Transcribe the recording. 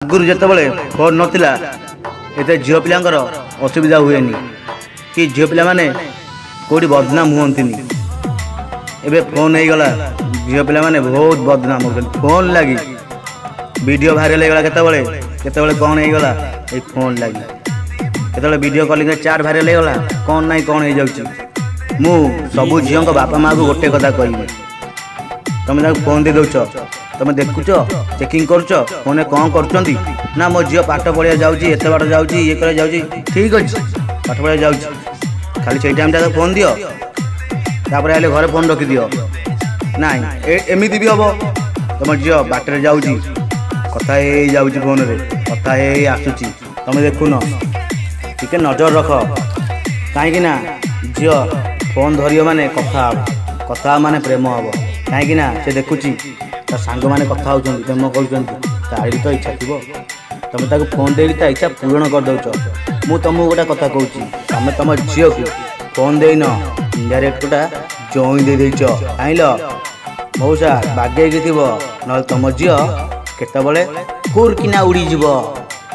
ଆଗରୁ ଯେତେବେଳେ ଫୋନ୍ ନଥିଲା, ଏତେ ଝିଅ ପିଲାଙ୍କର ଅସୁବିଧା ହୁଏନି କି ଝିଅ ପିଲାମାନେ କେଉଁଠି ବଦନାମ ହୁଅନ୍ତିନି। ଏବେ ଫୋନ୍ ହେଇଗଲା, ଝିଅ ପିଲାମାନେ ବହୁତ ବଦନାମ ହେଉଛନ୍ତି ଫୋନ୍ ଲାଗି। ଭିଡ଼ିଓ ଭାଇରାଲ୍ ହେଇଗଲା କେତେବେଳେ, କେତେବେଳେ କ'ଣ ହେଇଗଲା ଏଇ ଫୋନ୍ ଲାଗି। କେତେବେଳେ ଭିଡ଼ିଓ କଲିଂରେ ଚାଟ୍ ଭାଇରାଲ୍ ହେଇଗଲା, କ'ଣ ନାହିଁ କ'ଣ ହେଇଯାଉଛି। ମୁଁ ସବୁ ଝିଅଙ୍କ ବାପା ମାଆକୁ ଗୋଟେ କଥା କହିବି, ତମେ ତାକୁ ଫୋନ୍ ଦେଇ ଦେଉଛ, ତମେ ଦେଖୁଛ, ଚେକିଂ କରୁଛ, ଫୋନ୍ରେ କ'ଣ କରୁଛନ୍ତି। ନା, ମୋ ଝିଅ ପାଠ ପଢ଼ିବାକୁ ଯାଉଛି, ଏତେ ବାଟ ଯାଉଛି, ଇଏ କରିବାକୁ ଯାଉଛି। ଠିକ୍ ଅଛି, ପାଠ ପଢ଼ିବାକୁ ଯାଉଛି, ଖାଲି ସେଇ ଟାଇମ୍ଟା ତାକୁ ଫୋନ୍ ଦିଅ, ତାପରେ ଆଇଲେ ଘରେ ଫୋନ୍ ରଖିଦିଅ। ନାଇଁ, ଏମିତି ବି ହେବ, ତମ ଝିଅ ବାଟରେ ଯାଉଛି, କଥା ହେଇ ଯାଉଛି, ଫୋନ୍ରେ କଥା ହେଇ ଆସୁଛି, ତମେ ଦେଖୁନ। ଟିକେ ନଜର ରଖ, କାହିଁକି ନା ଝିଅ ଫୋନ୍ ଧରିବ ମାନେ କଥା ହେବ, କଥା ହେବ ମାନେ ପ୍ରେମ ହେବ। କାହିଁକି ନା ସେ ଦେଖୁଛି ତା ସାଙ୍ଗମାନେ କଥା ହେଉଛନ୍ତି, ପ୍ରେମ କରୁଛନ୍ତି, ତାର ବି ତ ଇଚ୍ଛା ଥିବ। ତମେ ତାକୁ ଫୋନ୍ ଦେଇକି ତା ଇଚ୍ଛା ପୂରଣ କରିଦେଉଛ। ମୁଁ ତମକୁ ଗୋଟେ କଥା କହୁଛି, ତମେ ତମ ଝିଅକୁ ଫୋନ୍ ଦେଇନ, ଇନଡାଇରେକ୍ଟ ଗୋଟା ଜଇଁ ଦେଇ ଦେଇଛ। ଜାଣିଲ ମଉସା, ବାଗେଇକି ଥିବ, ନହେଲେ ତମ ଝିଅ କେତେବେଳେ ହୁର୍ କିନା ଉଡ଼ିଯିବ।